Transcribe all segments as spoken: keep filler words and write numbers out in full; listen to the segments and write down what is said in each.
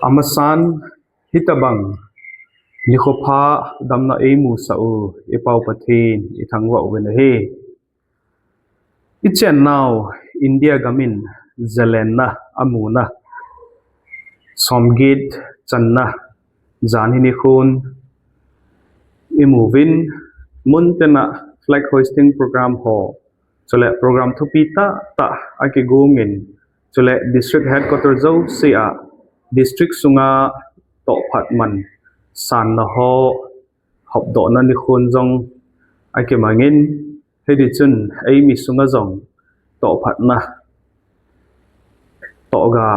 Amasan, hitabang nikho pha damna eimusah u i Pa u Pathen ithangvah uvin ahi. Ichennau India gamin zalenna amuna somget channa jan hi nikhon imuvin, mun tena flag hoisting program ho, chule program thupi tahtah akigongin, chule district headquarter jousea district sunga tohphat man sanna ho hopdohna nikhon jong akimangin, hitichun eimi sunga jong tohphatna tohga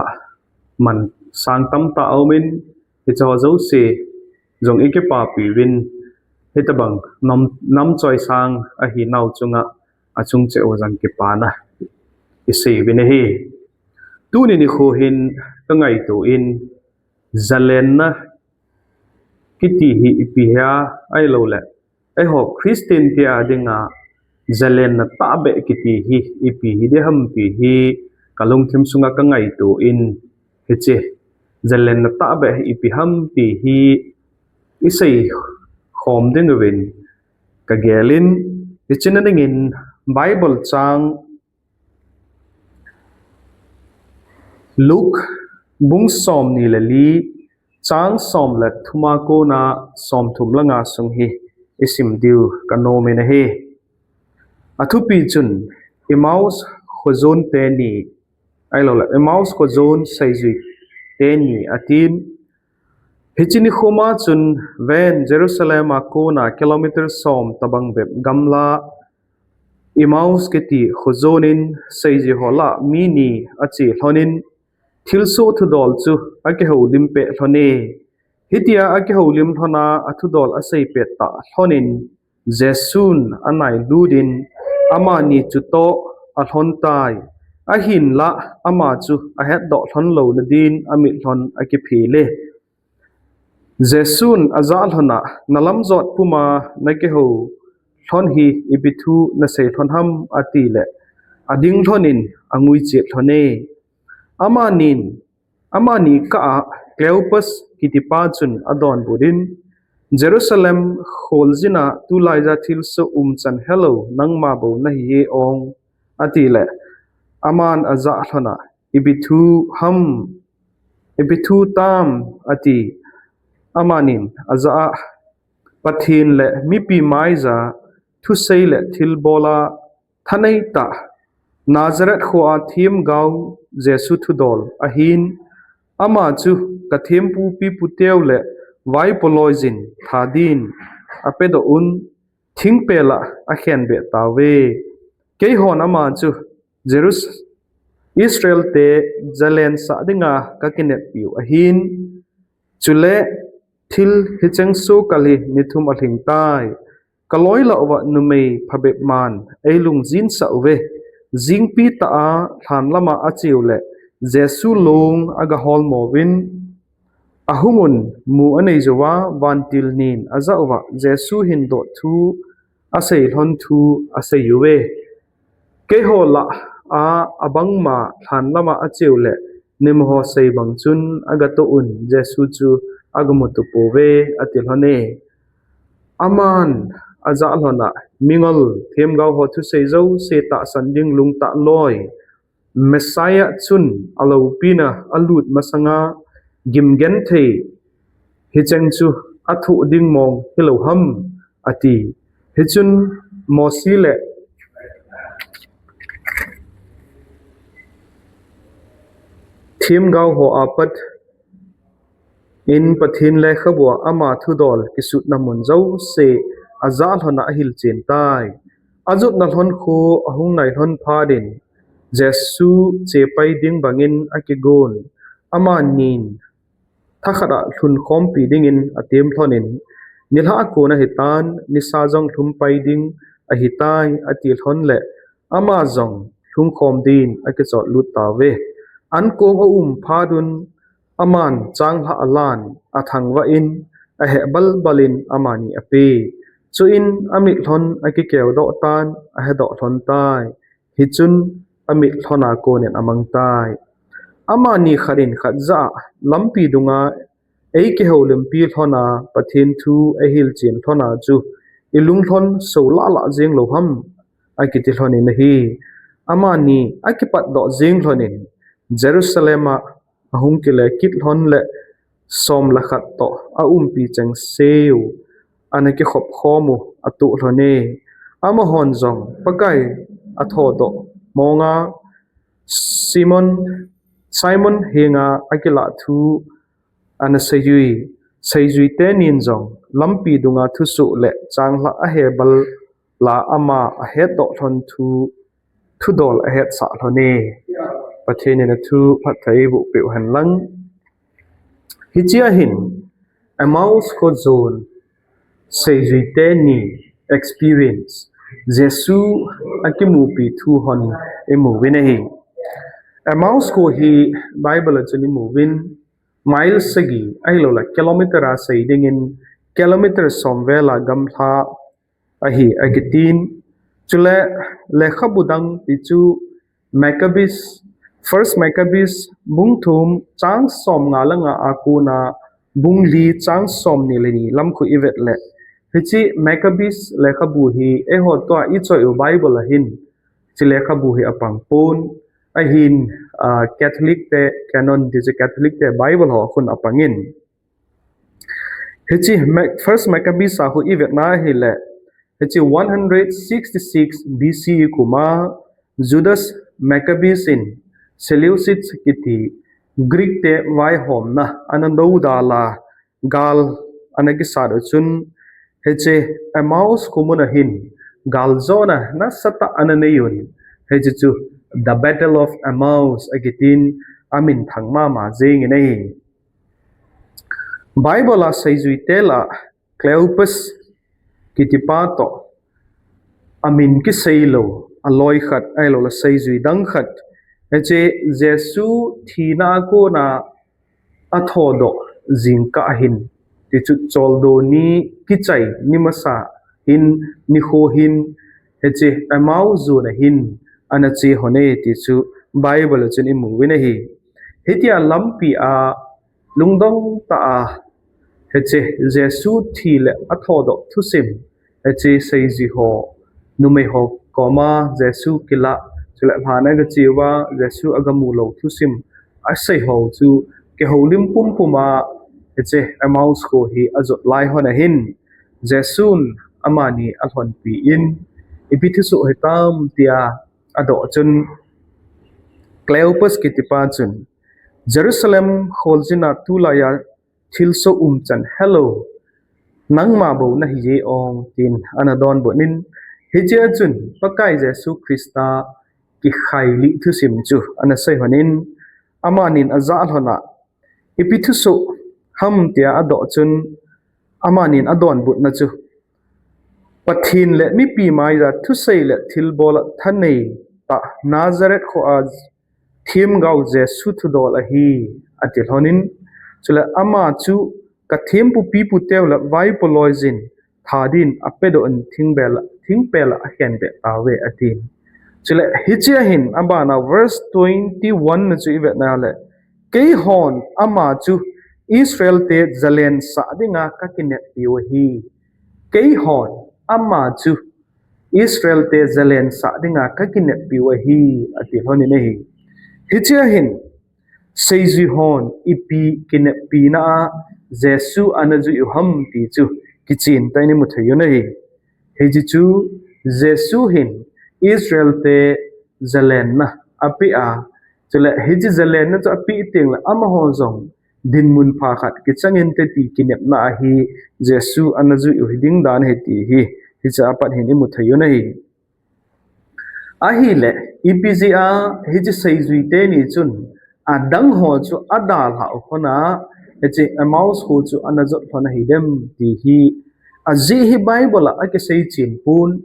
man sang tamtah aumin, hicheho jouse jong ikipapiuvin, hitabang nam, namchoi sang ahinau chunga achung cheh uva jong kipana iseiuvin ahi. Tuni nikho hin kangaito in, zalenna kiti hi ipi ham, ahilouleh eiho Christian te adinga zalenna tahbeh kiti hi ipi hi diham ti hi kalungthim sunga kangaito in, hiche zalenna tahbeh hi ipi ham ti hi iseikhom dinguvin kagelin, hiche na dingin Bible chang Luke bung somni le li, chang som le thuma kona somthum le nga sung hi isim diu kanomin ahi. Athupi chun Emmaus khojon teni, ahilouleh Emmaus khojon seijui teni atin, hiche nikho ma chun ven Jerusalem a kona kilometer som tobang bep gamla Emmaus kiti khojon in seijui ho lah mi ni ache lhonin, thilsoh thudol chu akihoulim peh lhone. Hitia akihoulim lhona athudol aseipeh tah lhonin, Jesun anailut in, amani chutoh alhon tai. Ahinlah ama chu ahetdoh lhon louna din amitlhon akiphel e. Jesun ajah lhona, nalamjot puma nakihou lhon hi ipi thu nasei lhon ham, atileh, ading lhonin angui chet lhone. Amanin, amani kah a Cleopas kitipa chun adonbut in, Jerusalem kholjin a tulaija thilsoh umchan helou nangma bou nahi e ong, atileh, aman ajah lhona, ipi thu ham, ipi thu tam, ati. Amanin ajah a, Pathen le mipi maija thusei le thilbol a thanei tah Nazareth khoa themgao Jesu thudol ahin, ama chu kathempu piputeu le vaipo loijin tha din apedoh un, thingpel a akhenbeh tauve. Keihon ama chu Jerus-, Israel te zalensah dinga kakineppiu ahin, chule thil hicheng sokal hi ni thum alhing tai. Kaloi lah uva numei phabep man eilungjinsah uve. Jingpi tah a lhan lama acheu le Jesu long agaholmo uvin, ahungun mu anei jouva vantil nin ajah uva Jesu hindoh thu asei lhon thu asei uve. Keiho lah a abangma lhan lama acheu le nimu ho sei bang chun agatoh un Jesu chu agamuto pouve, ati lhon e. Aman ajah lhona, mingol themgao ho thusei jouse tahsan ding lungtah loi Messiah chun aloupina alut masanga gimgenthei hicheng chu athoh ding mong hilou ham, ati. Hichun Mosi le themgao ho apat in Pathen lekhabua ama thudol kisutna mun jouse ajah lhona ahilchen tai. Ajotna lhon khu ahung nai lhon phat in Jesu chepai ding bangin akigon, amanin thakhat a lhunkhompi dingin atem lhonin, nilhah a kon ahitan, nisa jong lhumpai ding ahitai, ati lhon le ama jong lhungkhom din akichotlut tauve. Ankong aum phat un aman changlhah alan, athangvah in, aheh balbal in amani ape. Chuin amitlhon akikeudoh tan, ahedoh lhon tai. Hichun amitlhon a konin amang tai. Amani khat in khat jah a lampi dunga eikihoulimpi lhona Pathen thu eihilchen lhona chu ilunglhon soh lah lah jeng lou ham, akiti lhonin ahi. Amani akipatdoh jeng lhonin Jerusalem a ahung kile kit lhon le som le khat toh aumpi chengseu ana kikhop khom u atoh lhone. Amahon jong Pakai athodoh monga Simon, Simon henga akilah thu ana seijui, seijui tenin jong lampi dunga thusoh le changlhah ahebal la ama ahetdoh lhon thu, thudol ahetsah lhone. Pathen in athu phatthei eiboh peh u hen lang. Hichea hin Emmaus kho jon seijui teni experience, Jesu akimupi thu hon imu uvin ahi. Emmaus kho hi Bible a chun imu uvin mile sagi ahilouleh kilometer a sei dingin kilometer som vel a gamla ahi akitin. Chule lekhabu dang ti chu Maccabees, First Maccabees bung thum chang som nga le nga a kona bung li chang som ni le ni lam khu ivet le, hiche Maccabees lekhabu hi eiho tua ichoi u Bible a hin hiche lekhabu hi apang pon, ahin, ah, Catholic te canon ti chu Catholic te Bible ho khun apangin. Hiche Mac-, First Maccabees a khu ivet na hile, hiche one hundred sixty-six B C kuma Judas Maccabees in Seleucids kiti Greek te vaihomna ana dodal a gal ana kisat u chun, hiche Emmaus kho mun a hin galjona nasatah ana nei un, hiche chu The Battle of Emmaus akitin amin thang mama jengin ahi. Bible a seijui te lah a Cleopas kitipa toh amin kisei lou aloi khat ahilouleh seijui dang khat, hiche Jesu thina a kona athodoh jingkah ahin, ti chu choldo ni kichai ni masa hin, nikho hin, hiche Emmaus jon a hin ana che lhone ti chu Bible a chun imu uvin ahi. Hitia lampi a lungdong tah a, hiche Jesu thi le athodoh thusim, hiche seijui ho, numei ho koma Jesu kilah, chule lhan a gache uva Jesu agamu lou thusim asei ho chu kihoulim pumpum a, hiche Emmaus kho hi ajot lai hon a hin, Jesun amani alhonpi in, ipi thusoh hitam tia adoh chun, Cleopas kitipa chun, Jerusalem kholjin a tulai a thilsoh umchan helou, nangma bou nahi je ong, tin ana donbut in, hichea chun Pakai Jesu Christa kikhailih thusim chu ana sei lhonin, amanin ajah lhon a, ipi thusoh ham tia adoh chun, amanin adonbutna chu, Pathen le mipi maiya thusei le thilbol a thanei tah Nazareth kho a themgao Jesu thudol ahi, ati lhonin, chule ama chu kathempu pipu teu le vaipo loijin tha din apedoh in thingpel a, thingpel a akhenbeh tauve, atin. Chule hichea hin abana verse twenty-one na chu ivet na le, keihon ama chu Israel te jalensah dinga kakineppiu ahi. Keihon ama chu Israel te jalensah dinga kakineppiu ahi, ati lhonin ahi. Hichea hin seijui hon ipi kineppina a Jesu ana jui u ham ti chu kichen tah in imu thei u ahi. Hiche chu Jesu hin Israel te jalenna apeh a, chule hiche jalenna chu apeh teng le amaho jong dinmun pha khat kichang inte ti kinepna ahi, Jesu ana jui u hiding dan ahi ti hi, hiche a pat hin imu thei u ahi. Ahile, ipi jeh a hiche seijui teni chun adang ho chu adalhah u lhon a, hiche Emmaus kho chu ana jot lhon ahi dem ti hi, ajeh hi Bible a akisei chen pon,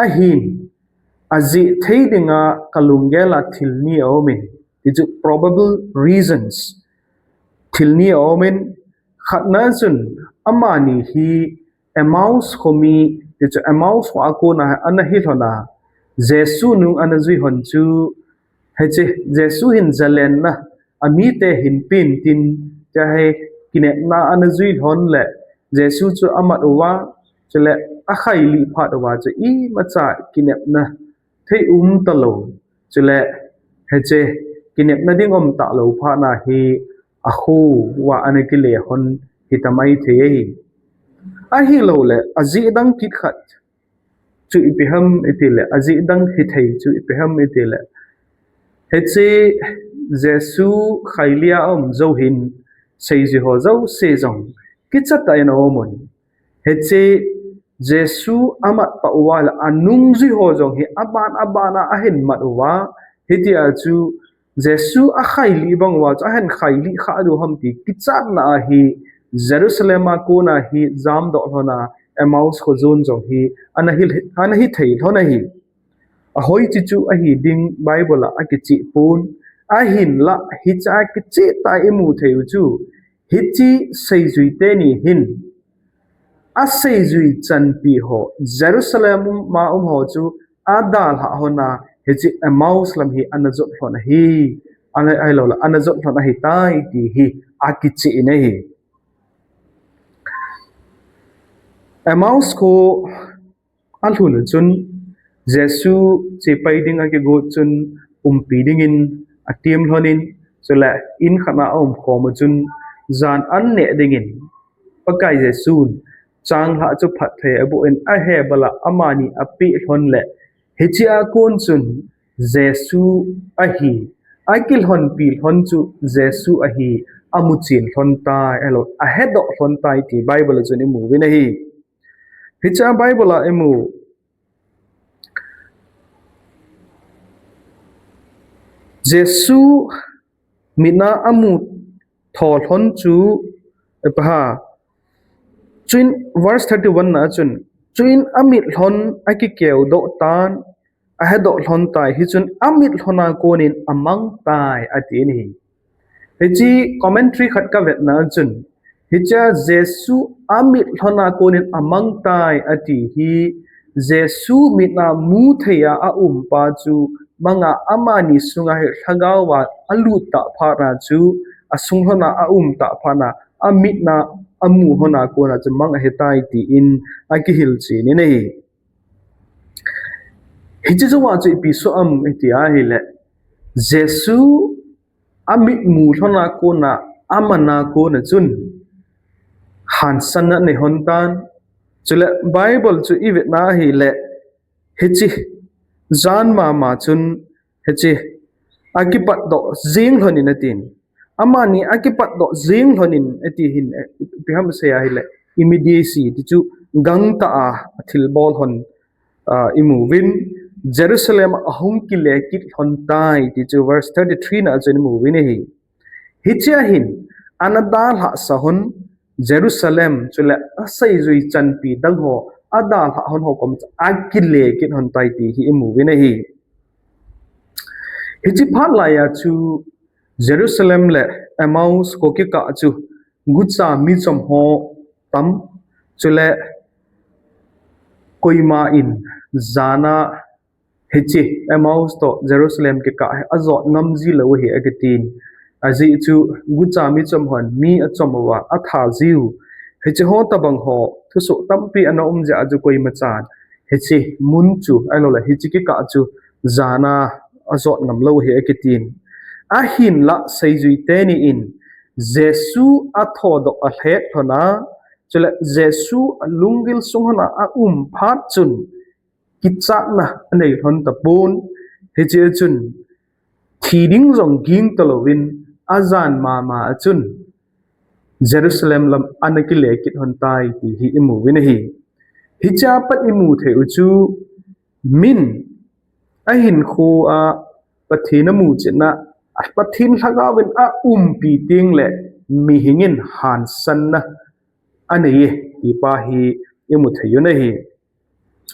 ahin, ajeh thei dinga kalunggel a thil ni aumin, ti chu probable reasons, thil ni aumin, khatna chun amani hi Emmaus khomi, ti chu Emmaus kho a kona ana hi lhon a, Jesu nung ana jui lhon chu, hiche Jesu hin jalenna amite hin peng tin, tia hi kinepna ana jui lhon le, Jesu chu amat uva, chule akhailih phat uva chu imacha kinepna thei um talou. Chule hiche kinepna ding um talou phat na hi akho uva ana kile lhon hitam ahi thei ahi. Ahilouleh, ajeh dang kit khat chu ipi ham itile, ajeh dang hithei chu ipi ham itile, hiche Jesu khailih a um jou hin seijui ho jouse jong kichat tah in aumun. Hiche Jesu amat pah uva le anungjui ho jong hi aban aban a ahin mat uva, hitia chu Jesu akhailih bang uva chu ahin khailih kha diu ham ti kichatna ahi. Jerusalem a kona hi jamdoh lhon a Emmaus kho jon jong hi ana hi, ana hithei lhon ahi. Ahoi chi chu ahi ding Bible a akicheh pon, ahinlah hiche a kicheh tah a imu thei u chu, hiche seijui teni hin aseijui chanpi ho, Jerusalem a um ho chu adalhah lhon a, hiche Emmaus lam hi ana jot lhon ahi, ana, ahilouleh, ana jot lhon ahitai ti hi akicheh in ahi. Emmaus kho alhun chun Jesu chepai ding akigot chun umpi dingin atem lhon in, chule in khat a aum khom chun jan an neh dingin Pakai Jesun changlhah chu phatthei aboh in ahebal a amani apeh lhon le, hiche a kon chun Jesu ahi, akilhonpi lhon chu Jesu ahi, amuchen lhon tai, ahilou, ahedoh lhon tai ti Bible a chun imu uvin ahi. Hiche a Bible a imu, Jesu mit a amu tho lhon chu, epaha, chuin verse thirty-one na chun, chuin amit lhon akikeudoh tan, ahedoh lhon tai, hichun amit lhon a konin amang tai, atin ahi. Hiche commentary khat kavetna chun, hiche a Jesu amit lhon a konin amang tai ati hi, Jesu mit a mu thei a aum pa chu manga amani sunga hi lhagao a alut tah phat na chu, asung lhon a aum tah phat na, amit a amu lhon a kona chu mang ahitai tin akihil chen in ahi. Hiche jou a chu ipi soh am iti ahile, Jesu amit mu lhon a kona, aman a kona chun hansanna anei lhon tan. Chule Bible chu ivet na ahile, hiche jan mama chun hiche akipatdoh jing lhon in atin. Amani akipatdoh jing lhon in ati hin, eh, ipi ham sei ahile, immediacy ti chu gangtah a athilbol lhon, ah, imu uvin, Jerusalem a ahung kile kit lhon tai ti chu verse thirty-three na chun imu uvin ahi. Hiche a hin, ana dalhah sah lhon Jerusalem chule aseijui chanpi dang ho, adalhah lhon ho kom chu akile kit lhon tai ti hi imu uvin ahi. Hiche phat lai a chu Jerusalem le Emmaus kho kikah chu gucha mi chom ho tam, chule koima in jan a hiche Emmaus toh Jerusalem kikah hi ajot ngam ji lou ahi akitin. Ajeh chu gucha mi chom hon mi achom uva atha jiu. Hiche ho tobang ho thusoh tampi ana um jeh a chu koima chan hiche mun chu, ahilou le hiche kikah chu jan a ajot ngam lou ahi akitin. Ahinlah seijui teni in Jesu athodoh alhep lhon a, chule Jesu alunggil sung lhon a aum phat chun kichatna anei lhon tapon, hiche a chun thi ding jong ging talouvin ajan mama a chun Jerusalem lam ana kile kit lhon tai ti hi imu uvin ahi. Hiche a pat imu thei u chu min ahinkho a Pathen amu chetna, Pathen lhagao in aumpi teng le mihing in hansanna anei e ti pa hi imu thei u ahi.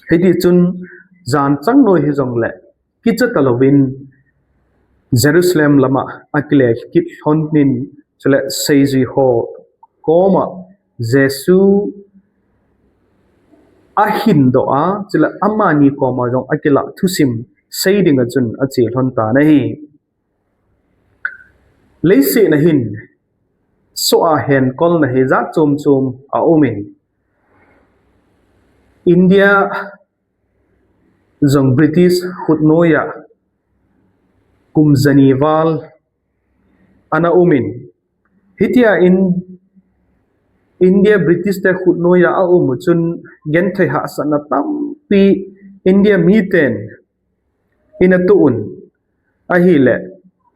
Hiti chun jan chang noi hijong le kicha talouvin Jerusalem lam a akile kit lhon in, chule seijui ho koma Jesu ahin doh a, chule amani koma jong akilah thusim sei ding a chun ache lhon tan ahi. Leiset a hin soh a henkolna hi jat chom chom aumin, India jong British khutnoiya kum jani val ana umin, hitia in India British te khutnoiya aum u chun genthei hahsatna tampi India miten ana toh un. Ahile,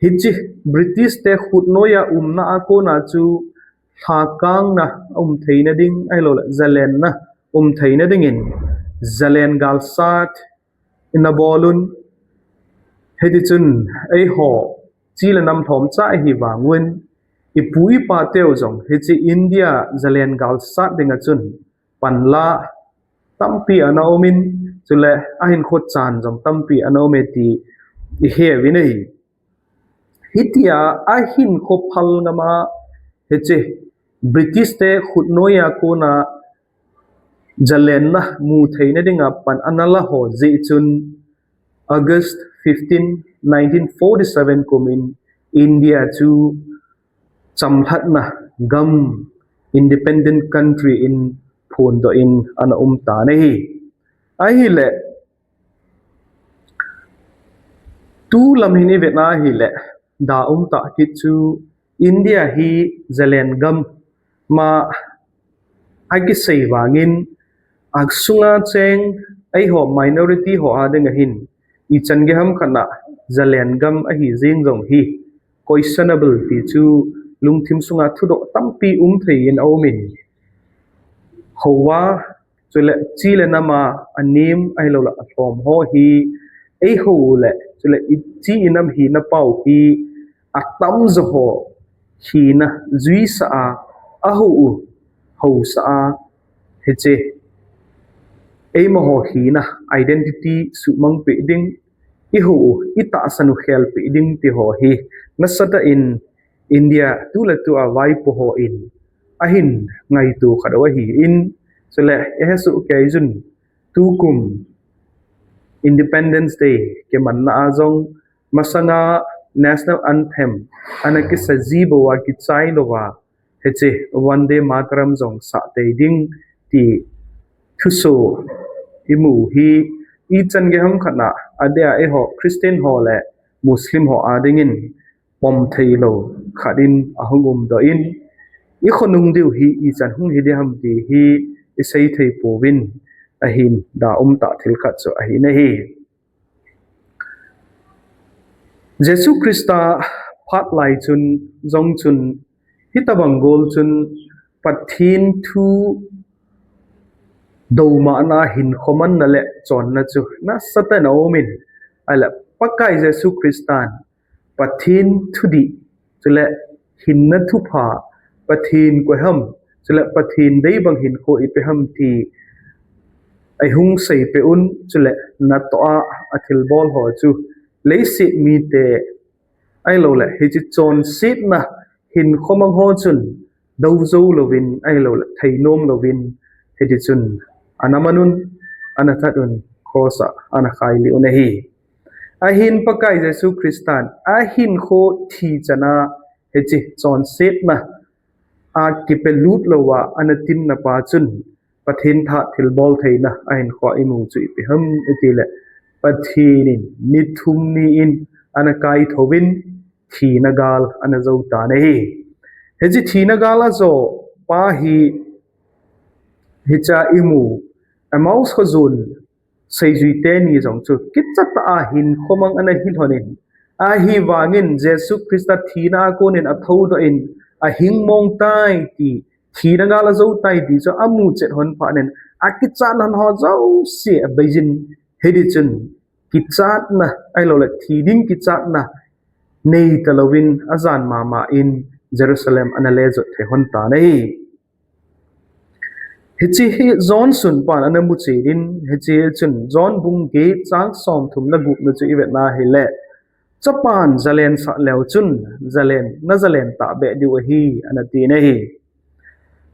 hiche British te khutnoiya umna a kona chu lhakangna um theina ding, ahilouleh zalenna um theina dingin, zalen galsat ana bol un. Hiti chun eiho chi le nam lhomcha ihi vangin, ipu ipa teu jong hiche India zalen galsat dinga chun panla tampi ana umin, chule ahinkho chan jong tampi ana ume ti ihe uvin ahi. Hitia ahinkho phal ngama hiche British te khutnoiya kona zalenna mu theina dinga pan ana la ho jeh chun, August fifteen, nineteen forty-seven kumin India chu chamlhatna gam, independent country in phondoh in ana um tan ahi. Ahile, tulam hin ivet na hile, da um tah kit chu India hi zalen gam ma akisei vangin, asunga cheng eiho minority ho a dinga hin ichan gei ham khat a zalen gam ahi jeng jong hi questionable ti chu lungthim sunga thudoh tampi um thei in aumin, houva, chule chi le nama anem ahilouleh alhom ho hi eiho u le, chule ichi inam hina pau hi atamjo ho hina juisah a, ahou u housah a, hiche eimaho hina identity suhmang peh ding, ihou u, itahsan u khel peh ding ti ho hi nasatah in India tu le tu a vaipo hon ahin ngaito khat u ahin, chule ihesoh kei jun tukum Independence Day kimanna a jong masanga national anthem ana kisa ji bou a kichai louva, hiche Vande Mataram jong sah tei ding ti thuso imu hi ichan gei ham khat a, adeh a eiho Christian ho le Muslim ho a dingin pom thei lou khat in ahung umdoh in, ikhonung diu hi ichan hung hi ding ham ti hi isei thei pouvin, ahin da um tah thil khat chu ahin ahi. Jesu Christa phat lai chun jong chun, hitobang gol chun Pathen thu doumahna hinkho manna le chonna chu nasatah in aumin, ahile Pakai Jesu Christan Pathen thudih, chule hinna thupha, Pathen koi ham, chule Pathen dei bang hinkho ipe ham ti eihung seipeh un, chule natoh a athilbol ho chu leiset mite ahilouleh hiche chonsetna hinkho mang ho chun dou jou louvin ahilouleh theinom louvin, hiti chun ana man un, ana that un, cross a ana khai lih un ahi. Ahin Pakai Jesu Christan ahinkho thi chana hiche chonsetna a kipelut louva ana tinna pa chun Pathen tha thilbol theina ahinkho imu chu ipi ham itile, Pathen in ni thum ni in ana kaithouvin thina gal ana jou tan ahi. Hiche thina gal ajo pa hi, hichea imu Emmaus khojon seijui teni jong chu kichat tah a hinkho mang ana hi lhonin, ahivangin Jesu Christa thina a konin athoudoh in ahing mong tai ti, thina gal ajou tai ti chu amu chet lhon phatnin, akichat lhon ho jouse abeijin, hiti chun kichatna ahilouleh thi ding kichatna neita louvin ajan mama in Jerusalem ana lejot thei lhon tan ahi. Hiche hi John sunpan ana muchen in, hiche chun John bung get chang somthum le gup na chu ivet na hile, Chapan zalensah leu chun zalen, na zalen tahbeh diu ahi, ana tin ahi.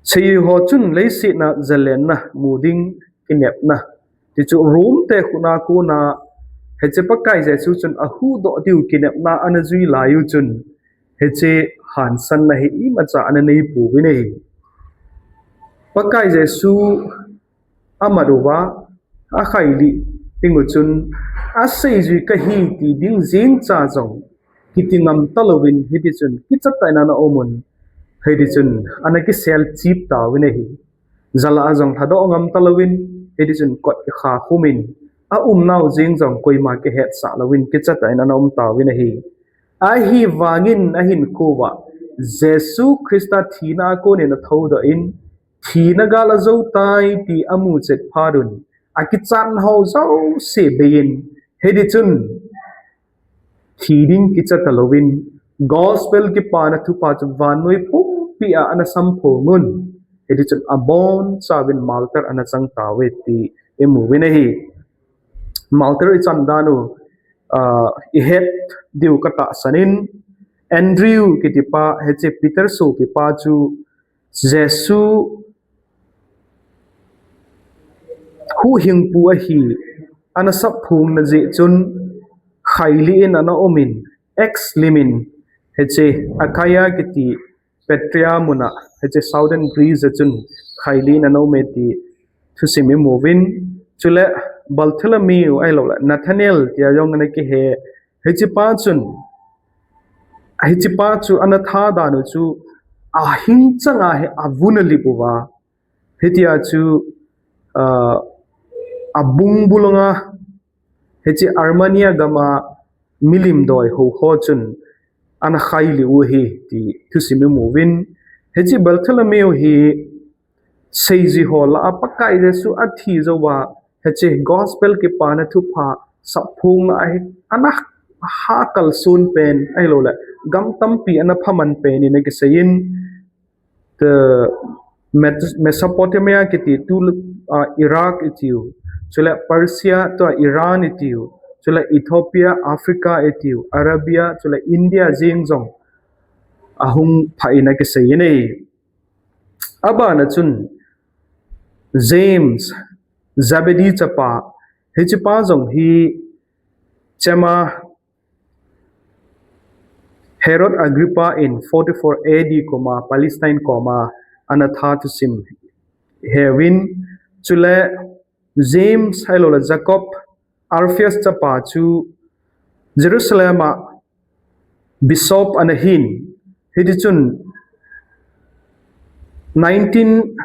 Seijui ho chun leiset a zalenna mu ding kinepna, tichu Rome te khut a kona hiche Pakai Jesu chun ahuhdoh diu kinepna ana jui lai u chun, hiche hansanna hi imacha ana neipouvin ahi. Pakai Jesu amat uva akhailih ding u chun aseijui kahi ti ding jengcha jong kiti ngam talouvin hitichun kichatah in ana umun, hitichun ana kisel chip tauvin ahi. Jala a jong lhadoh ngam talouvin, hitichun kot kikha khumin, aumnau jeng jong koima kihetsah louvin kichatah in ana um tauvin ahi. Ahivangin ahinkho uva Jesu Christa thina a konin athoudoh in, thina gal ajou tai ti amu chet phat un, akichatna ho jouse beiyin, hitichun thi ding kicha talouvin, gospel kipana thupha chu vannoi pumpi a ana samphong un, hitichun abonchauvin martyr ana chang tauve ti imuvin ahi. Martyr ichan dan u, ah, ihet diu katahsan in, Andrew kitipa, hiche Peter sopipa chu Jesu huhhingpu ahi ana sapphongna jeh chun khailih in ana umin, exile in, hiche Achaia kiti Patara muna, hiche Southern Greece a chun khailih in ana ume ti thusim imuvin, chule Bartholomew ahilouleh Nathanael tia jong ana kihe, hichepa chun, hichepa chu ana thadan u chu ahing changa hi avun alip uva, hitia chu, ah, abung bulunga, hiche Armenia gama milim doi ho ho chun ana khailih u ahi ti thusim imuvin, hiche Bartholomew hi seijui ho lah a Pakai Jesu athi jouva, hiche gospel kipana thupha sapphongna a hi ana hakalson pen ahilouleh gam tampi ana phaman pen in akiseiyin, Mesopotamia kiti tu, ah, Iraq itiu, chule Persia tua Iran itiu, chule Ethiopia, Africa itiu, Arabia, chule India jeng jong ahung phah in akiseiyin ahi. Abana chun James, Zebedee chapa, hichepa jong hi chema Herod Agrippa in forty-four A D kuma Palestine koma ana tha thusim heuvin, chule James ahilouleh Jacob, Alphaeus chapa chu Jerusalem a bishop ana hin, hitichun nineteen,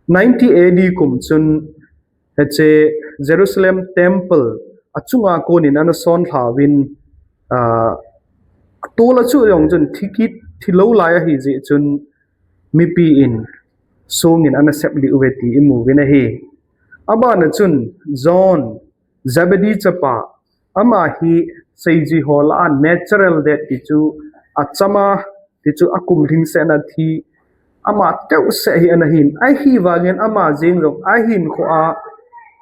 ninety A D kum chun hiche Jerusalem temple achunga konin ana sonlhauvin, ah, tol a chu jong chun thi kit, thi lou lai ahi jeh chun mipi in songin ana seplih uve ti imuvin ahi. Abana chun John, Zebedee chapa, ama hi seijui ho lah a natural death ti chu achama, ti chu akum lhingsetna thi, ama teuseh hi ana hin, ahivangin ama jeng jong ahinkho a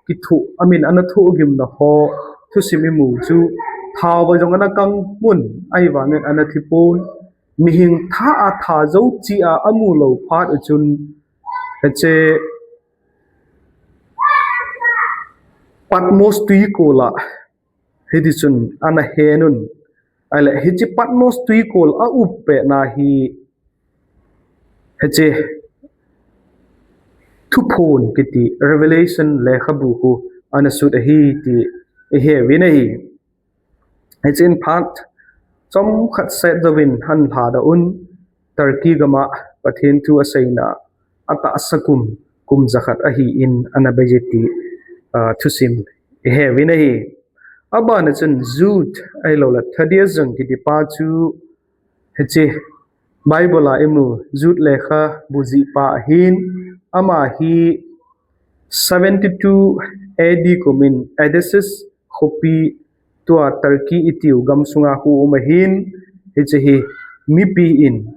kithoh, amin ana thohgimna ho thusim imu chu, thao va jong ana kang mun, ahivangin ana thipon, mihem tha a tha jou chi a amu lou phat u chun, hiche Patmos twikol a hitichun ana henun, ahile hiche Patmos twikol a up petna hi hiche Thuphon kiti Revelation lekhabu khu ana sut ahi ti iheuvin ahi. Hichun phat chomkhat set jouvin ana lhadoh un, Turkey gama Pathen thu aseina atahsa kum, kum jakhat ahin ana beije ti, ah, thusim iheuvin ahi. Abana chun Jude ahilouleh Thaddeus jong kitipa chu hiche Bible a imu Jude lekhabu jihpa ahin, ama hi seventy-two A D kumin Adasis khopi tua Turkey itiu gamsunga khu um ahin, hiche hi mipi in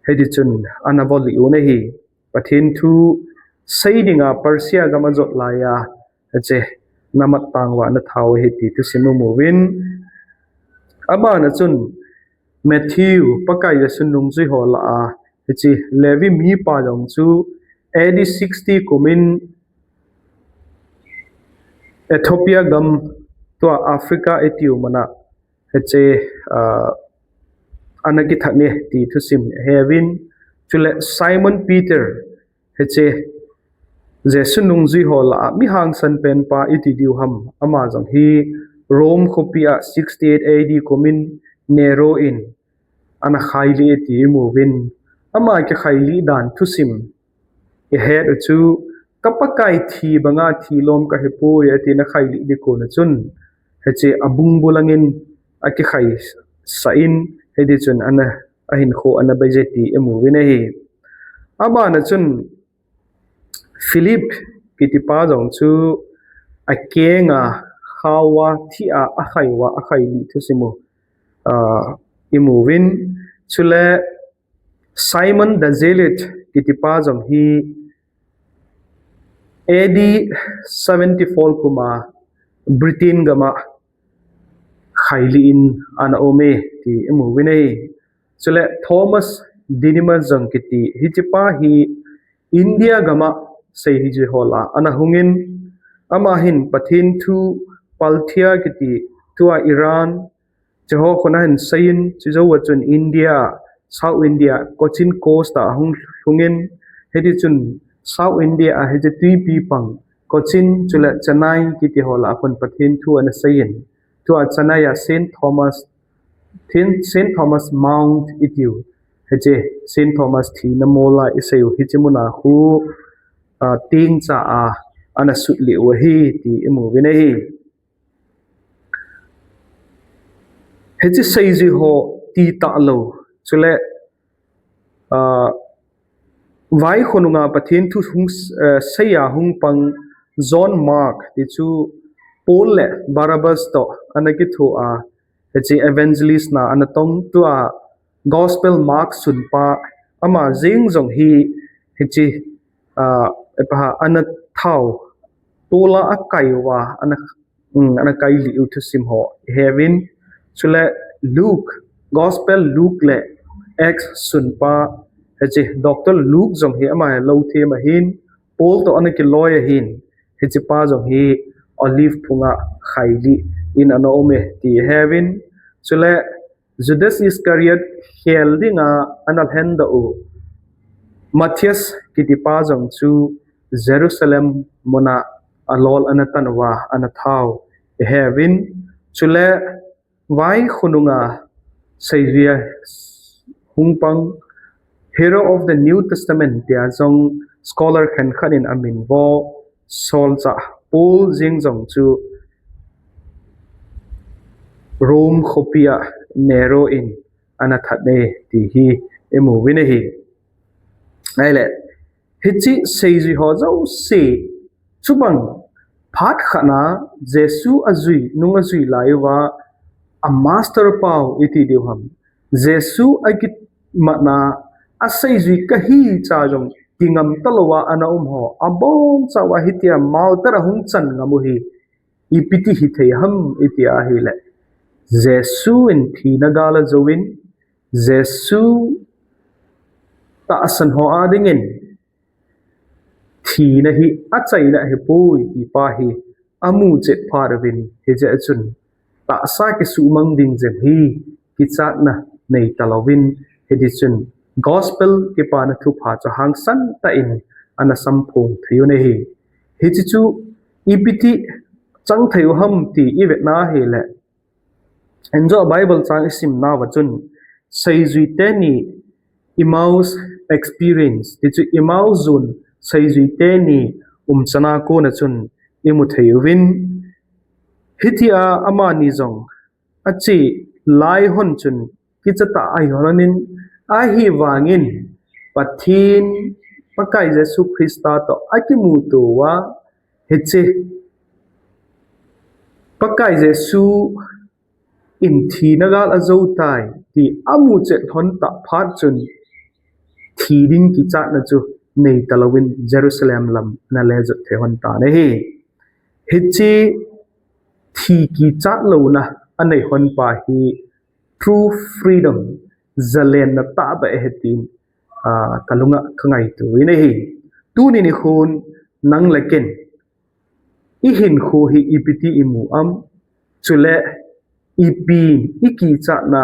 hitichun ana volih un ahi. Pathen thu sei dinga Persia gam ajot laiya, hiche namat tangva ana thau ahi ti thusim imuvin. Abana chun Matthew, Pakai Jesu nungjui ho lah a, hiche Levi mipa jong chu A D sixty kumin Ethiopia gam tua Africa itiu muna, hiche, ah, ana kithat e ti thusim aheuvin, chule Simon Peter, hiche Jesu nungjui ho lah a mi hangsan pen pa iti diu ham, ama jong hi Rome khopi a sixty-eight A D kumin Nero in ana khailih e ti imuvin, ama kikhailih dan thusim ihet u chu, ka Pakai thi banga thi lom kahipoi, atin akhailih ding kon a chun, hiche abung bulangin akikhaisah in, hiti chun ana, ahinkho ana beije ti imuvin ahi. Abana chun Philip kitipa jong chu akenga khaova thi a akhaiuva akhailih thusim u, ah, imuvin, chule Simon the Zealot kitipa jong hi A D seventy-four kuma Britain gama khailih in ana um e ti imuvin ahi. Chule Thomas Didymus jong kiti, hichepa hi India gama seijui ho lah a ana hungin, ama hin Pathen thu Parthia kiti, tua Iran, chuho khun ahin seiyin, chujouva chun India, South India, Cochin Coast a ahung lhungin, hiti chun South India a hiche twipi pang Cochin chule Chennai kiti ho lah a khun Pathen thu ana seiyin, tua Chennai a Saint Thomas, Saint Thomas Mount itiu, hiche Saint Thomas thina mola iseiu hiche muna khu, ah, tengcha a ana sutlih u ahi ti imuvin ahi. Hiche seijui ho ti talou, chule, ah, vaikho nunga Pathen thu hung, eh, seiya hung pang John Mark ti chu Paul le Barnabas toh ana kithoa, hiche evangelist na ana tong, tua Gospel Mark sunpa, ama jeng jong hi hiche, ah, ipi ham, ana thao tola akaiuva ana, um, ana kailih u thusim ho iheuvin, chule Luke, Gospel Luke le Acts sunpa, hiche Doctor Luke jong hi ama hi louthem ahin, Paul toh ana kiloi ahin, hichepa jong hi Olive phunga khailih in ana um e ti iheuvin, chule Judas Iscariot khel dinga ana lhendoh u Matthias kitipa jong chu Jerusalem muna alol ana tan uva ana thao iheuvin, chule vaikho nunga seijuia hung pang Hero of the New Testament tia jong scholar khenkhat in amin vo, Solchah Paul jeng jong chu Rome khopia Nero in ana that e ti hi imu uvin ahi. Ahile, hiche seijui ho jouse, chubang phat khatna Jesu ajui, nung ajui lai uva, a master pau iti diu ham, Jesu akimatna, aseijui kahi cha jong kingam talouva ana um ho, abonchauva hitia malter a hung chan ngam u hi, ipi ti hithei ham iti ahile, Jesu in thina gal ajouvin, Jesu tahsan ho adingin thina hi achaina ahipoi ti pa hi amu chet phat uvin, hijeh chun tahsa kisuhmang ding jeng hi kichatna nei talouvin, hiti chun gospel kipana thupha chu hangsan tah in ana samphong thei u ahi. Hiche chu ipi ti chang thei u ham ti ivetna ahile, enjo Bible chang isimnauva chun, seijui teni Emmaus experience, ti chu Emmaus jon seijui teni umchan a kona chun imu thei uvin, hitia amani jong ache lai hon chun kichatah ahi lhonin, ahivangin Pathen, Pakai Jesu Christa toh akimuto uva, hiche Pakai Jesu in thina gal ajou tai ti amu chet lhon tah phat chun, thi ding kichatna chu nei talouvin Jerusalem lam ana lejot thei lhon tan ahi. Hiche thi kichat louna anei lhon pa hi true freedom, jalenna tahbeh ahi tin, ah, kalunga kangaito in ahi. Tuni nikhon nang le ken ihinkho hi ipi ti imu am, chule ipi ikichatna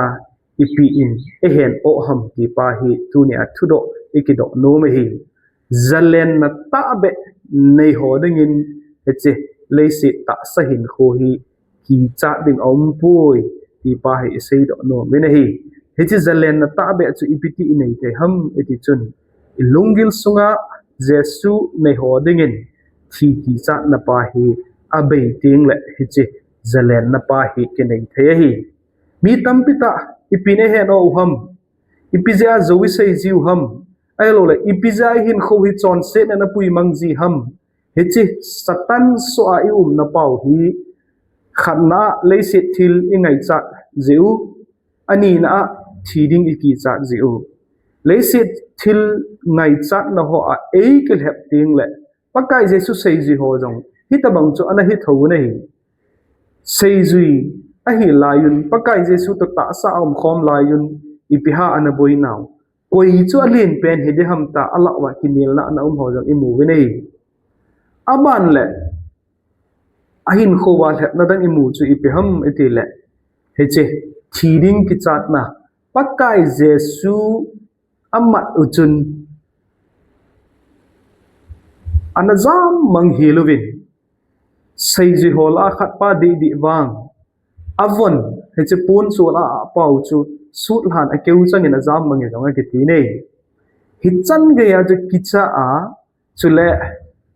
ipi in eihen oh ham ti pa hi tunia thudoh ikidoh nom ahi. Zalenna tahbeh nei ho dingin hiche leiset tahsa hinkho hi kichat ding aumpoi ti pa hi iseidoh nom in ahi. Hiche zalenna tahbeh chu ipi ti inei thei ham iti chun, ilunggil sunga Jesu nei ho dingin thi kichatna pa hi abei teng le hiche zalenna pa hi kinei thei ahi. Mi tampi tah ipi in eihen oh u ham, ipi jeh a jou isei jiu ham, ahilou le ipi jeh a ihinkho hi chonsetna in apui mang ji ham, hiche Satan soh a iumna pau hi, khatna a leiset thil ingaichat jeh u, anina a thi ding ikichat jeh u. Leiset thil ngaichatna ho a eikilhep teng le Pakai Jesu seijui ho jong hitabang chu ana hi thou u ahi. Seijui ahi laiyun, Pakai Jesu toh tahsa a umkhom laiyun, ipi ham ana boinau. Koi chu alen pen hi ding ham tia alah uva kinelna ana um ho jong imu uvin ahi. Aban le ahinkho uva lhepna dang imu chu ipi ham iti le, hiche thi ding kichatna, Pakai Jesu amat u chun ana jam mang hel uvin, seijui ho lah a khat pa didi vang, avon, hiche pon chu lah a apau chu sut lhan akeu changin ajam mang e jong akiti ne. Hichan geiya chu kicha a, chule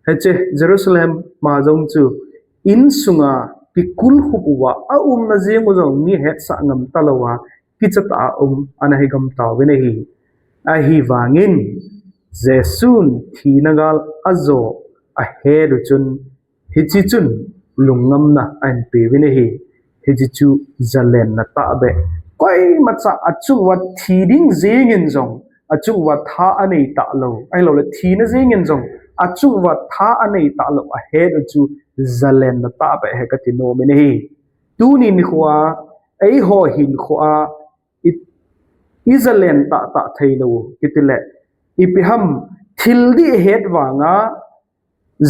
hiche Jerusalem ma jong chu insunga kikul khup uva aumna jeng u jong mi hetsah ngam talou a, kicha tah a um ana hi gam tauvin ahi. Ahivangin Jesun thina gal ajo ahet u chun, hiche chun lungngamna ahin peuvin ahi. Hiche chu zalenna tahbeh. Koimacha achung uva thi ding jengin jong achung uva tha anei talou, ahilou le thina jengin jong achung uva tha anei talou ahet u chu zalenna tahbeh ahi kati nom in ahi. Tuni nikho a eiho hinkho a i, izalen tahtah theilou u kiti le, ipi ham, thil dih het vanga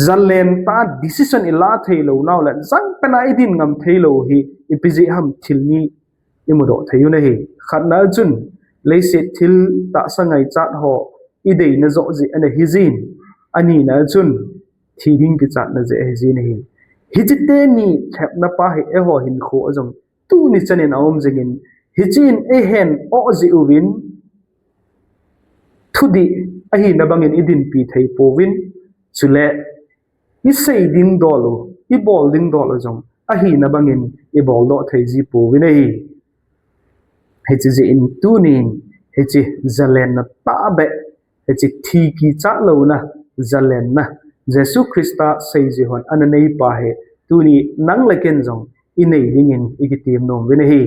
zalen tah a decision ilah theilou nau le, jangpen a idin ngam theilou hi ipi jeh ham, thil ni imudoh thei u ahi. Khatna chun leiset thil tahsa ngaichat ho ideina joh jeh ana hi jin, anina chun thi ding kichatna jeh ahi jin ahi. Hiche teni lhepna pa hi eiho hinkho a jong tuni chanin aum jingin, hiche in eihen oh jeh uvin thudih ahina bangin idinpi thei pouvin, chule isei ding dol u, ibol ding dol u jong ahina bangin ibol doh thei ji pouvin ahi. Hiche jeh in tunin hiche zalenna tahbeh, hiche thi kichat louna zalenna Jesu Christa seijui hon ana nei pa hi tuni nang le ken jong inei dingin ikitem nom uvin ahi.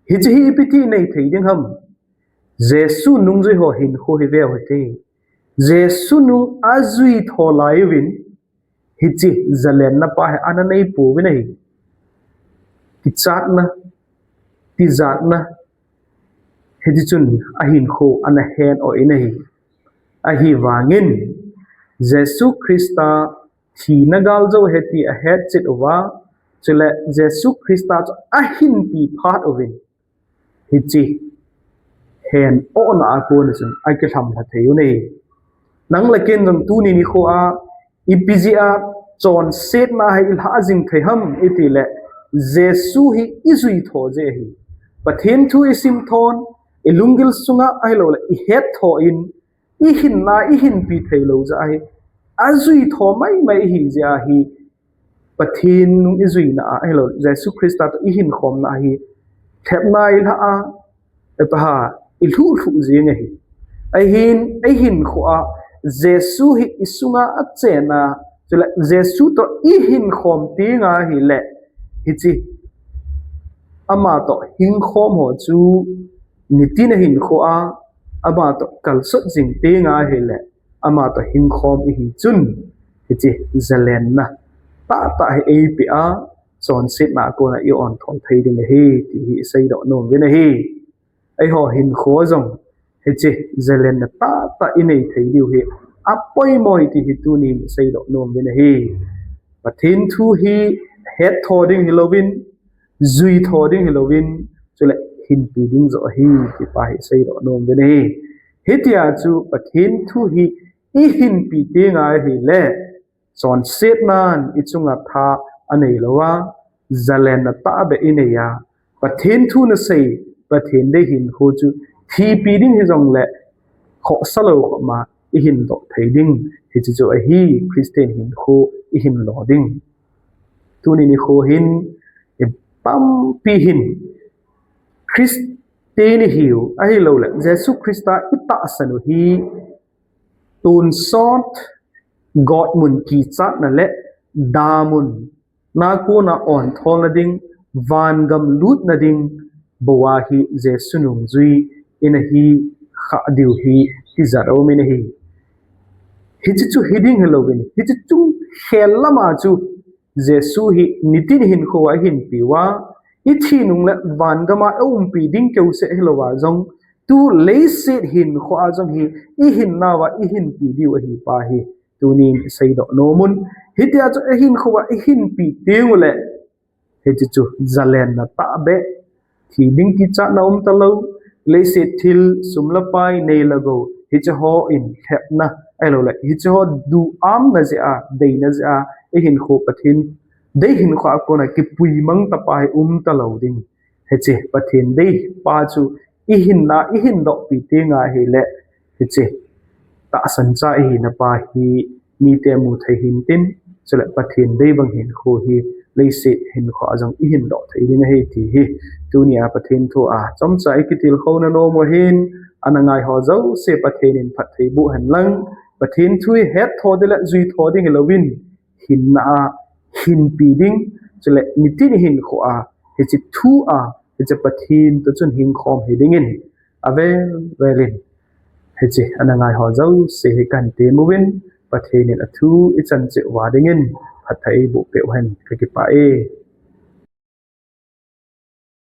Hiche hi ipi ti inei thei ding ham? Jesu nungjui ho hinkho hi veu hite. Jesu nung ajui tho lai uvin hiche zalenna pa hi ana nei pouvin ahi. Kichatna, tijatna, hiti chun ahinkho ana hen oh in ahi. Ahivangin Jesu Christa thina gal jou ahi ti ahet chet uva, chule Jesu Christa chu ahinpi phat uvin hiche hen ohna a kona chun akilhamlha thei u ahi. Nang le ken jong tuni nikho a ipi jeh a chonsetna hi ilha jing thei ham iti le, Jesu hi ijui tho jeh ahi. Pathen thu isim thon, ilunggil sunga ahilou le ihet tho in, ihinna ihinpi theilou jeh ahi. Ajui tho maimai ihi jeh ahi. Pathen nung ijuina a, ahilou, Jesu Christa toh ihinkhomna ahi. Lhepna ilha a, epaha, ilhuh lhuh jing ahi. Ahin, eihinkho a, Jesu hi isunga achen a, chule Jesu toh ihinkhom teng ahile, hiche ama toh hingkhom ho chu nitin ahinkho a, ama toh kalsot jing teng ahile, ama toh hingkhom ihi chun, hiche zalenna tahtah hi eipeh a, chonsetna a kona i-on thol thei ding ahi, ti hi iseidoh nom uvin ahi. Eiho hinkho jong, hiche zalenna tahtah inei thei diu hi apoimo ahi ti hi tunin iseidoh nom uvin ahi. Pathen thu hi het tho ding hilouvin, jui tho ding hilouvin, chule hinpi ding joh ahi, ti pa hi seidoh nom ding ahi. Hitia chu Pathen thu hi ihinpi teng ahile, chonsetnan ichunga tha anei lou a, zalenna tahbeh inei a, Pathen thu nasei, Pathen dei hinkho chu thipi ding hijongle, khohsa lou khoma ihin doh thei ding. Hiche chu ahi Christian hinkho ihin lo ding. Tuni nikho hin, itampi hin Christian ihiu, ahilouleh Jesu Christa itahsan u hi tonsot, gotmun kichatna le damun, nakona ontholna ding, vangam lutna ding bou ahi Jesu nungjui ina hi khah diu hi tijat aum in ahi. Hiche chu hiding hilouvin, hiche chung khel lama chu Jesu hi nitin hinkho a ihinpi uva, ithi nungle vangama aumpi ding keuseh hilouva jong, tu leiset hinkho a jong hi ihinnauva ihinpi diu ahi pa hi tunin iseidoh nomun. Hitia chu ihinkho a ihinpi tengule, hiche chu zalenna tahbeh, thi ding kichatna umtalou, leiset thil sum le pai nei le gou, hiche ho in lhepna, ahilouleh hiche ho duhamna jeh a, deina jeh a, ihinkho Pathen dei hinkho a kona kipuimang tapa hi umtalou ding. Hiche Pathen dei pa chu ihinna, ihin dohpi teng ahile, hiche tahsan cha ihina pa hi mite mu thei hintin, chule Pathen dei bang hinkho hi leiset hinkho a jong ihin doh thei ding ahi ti hi tunia Pathen thu a chomcha ikitilkhouna nom u ahin, ana ngaiho jouse Pathen in phatthei boh henlang, Pathen thu hi hettho ding le juitho ding hilouvin, hinna a hinpi ding, chule nitin hinkho a hiche thu a, hiche Pathen toh chun hingkhom hidingin, avel velin hiche ana ngaiho jouse hi kahin temuvin, Pathen in athu ichan cheh uva dingin phatthei eiboh peh uhen, kakipah e.